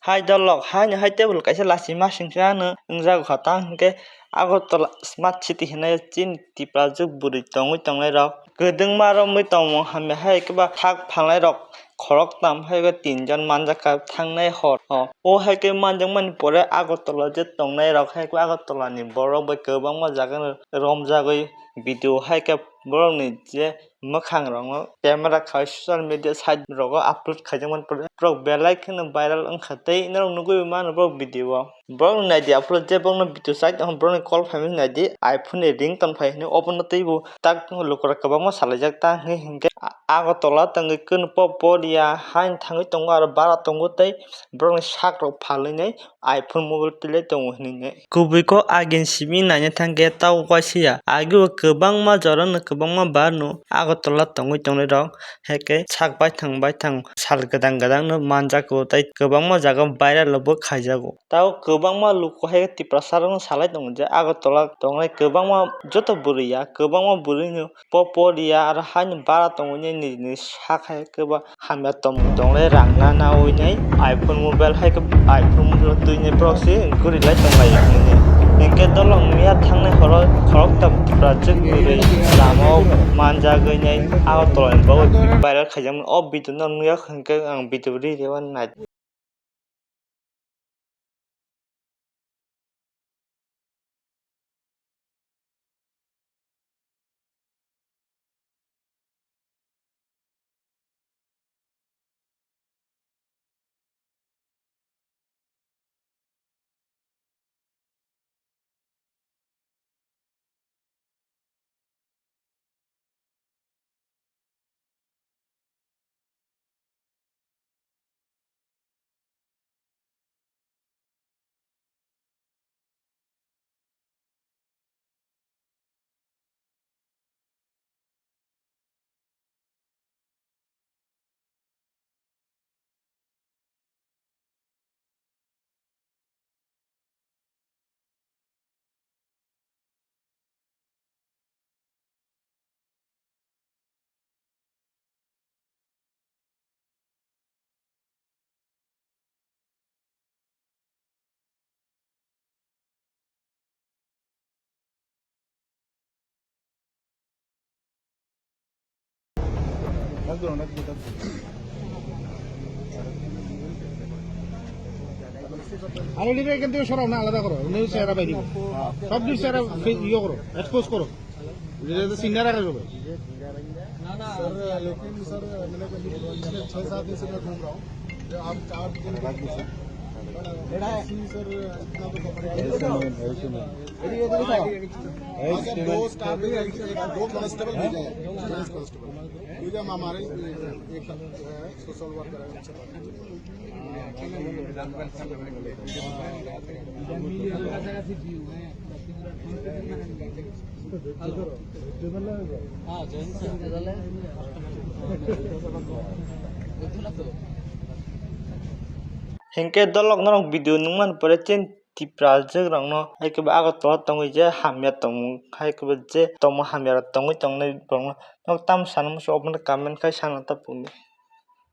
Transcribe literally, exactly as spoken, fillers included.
Hai dolok, haino hai tebol kaisa lachima singsa ano wngjago kha, tamo hwnkhe Agartala Smart City hinwi chini Tiprajwk bwrwi tongwi tongnairok kwdwngma romwi tongmung hamya hai khe ba thak phalnairok khoroktham hai khe tinjon manjakha thangnai hor o. O hai khe manjakmani pore Agartala je tongnairok hai khe Agartala ni borok bai kwbangma jaga no romjagwi video hai khe borokni je mwkhangrokno camera khai social media site rogo upload khaijakmani pore borok belai kheno viral wngkha tei norok nugwi mano borok video o. Borok naidi aphuru je borokno video site o borokni call phaimani naidi iPhone ni ringtone phai hwnwi obono teibo tak lukurok kwbangma salaijak ta hwnwi hinkhe Agartala tongwi kunu po poria haino thangwi tongo aro bara tongo tei borokni sakrok phalwi nai iPhone mobile twilai tongo hinwi. Kubui kok agini simi naina thangkhe tabuk waisa ya. Agio kwbangma jorano kwbangma barno Agartala tongwi tongnairok hai khe sak baithang baithang sal gwdang gwdangno manjago tei kwbangma jaga viral bo khaijago. Tabuk kwbangma luku hai khe Tiprasarokno salai tongo je Agartala tongnai kwbangma joto bwrwi ya kwbangma bwrwino po poria aro haino bara tongwi nini sak hai khe ba hamya tongmung tonglai rang na nawi nai iPhone mobile hai khe iPhone mobile twini borok se guri lai tonglai hinwi. Hinkhe dolong miya thangnai horo khoroktham Tiprajwk bwrwi lama o manjagwi nai Agartala ni bagwi viral khaijakmani o video no nukya hinkhe ang video ree ree o nai. আরে, এটা এখান থেকে সরাও না, আলাদা করো, এমনি চেহারা বাইরে করো। সব কিছু চেহারা ফে-, ইয়ে করো, এক্সপোজ করো। এটা তো সিঙ্গারা রাখা যাবে। सर, लेकिन सर, मैंने कभी पिछले छह सात दिन से मैं घूम रहा हूँ। जो आप चार दिन ऐसे ही सर, इतना तो कपड़े ऐसे नहीं, ऐसे नहीं। अगर दो स्टाफ, दो कांस्टेबल भेजा है, पुलिस कांस्टेबल। ठीक है, हम हमारे एक, अ, सोशल वर्कर है, उनसे बात करेंगे। Hinkhe dolok norok video nukmani pore chini Tiprajwk rokno hai khe bo Agartala tongwi je hamya tongmung, hai khe bo je tongmung hamya rok tongwi tongnai borokno norok tamo sana muchung, obono comment khai sana ta phuru.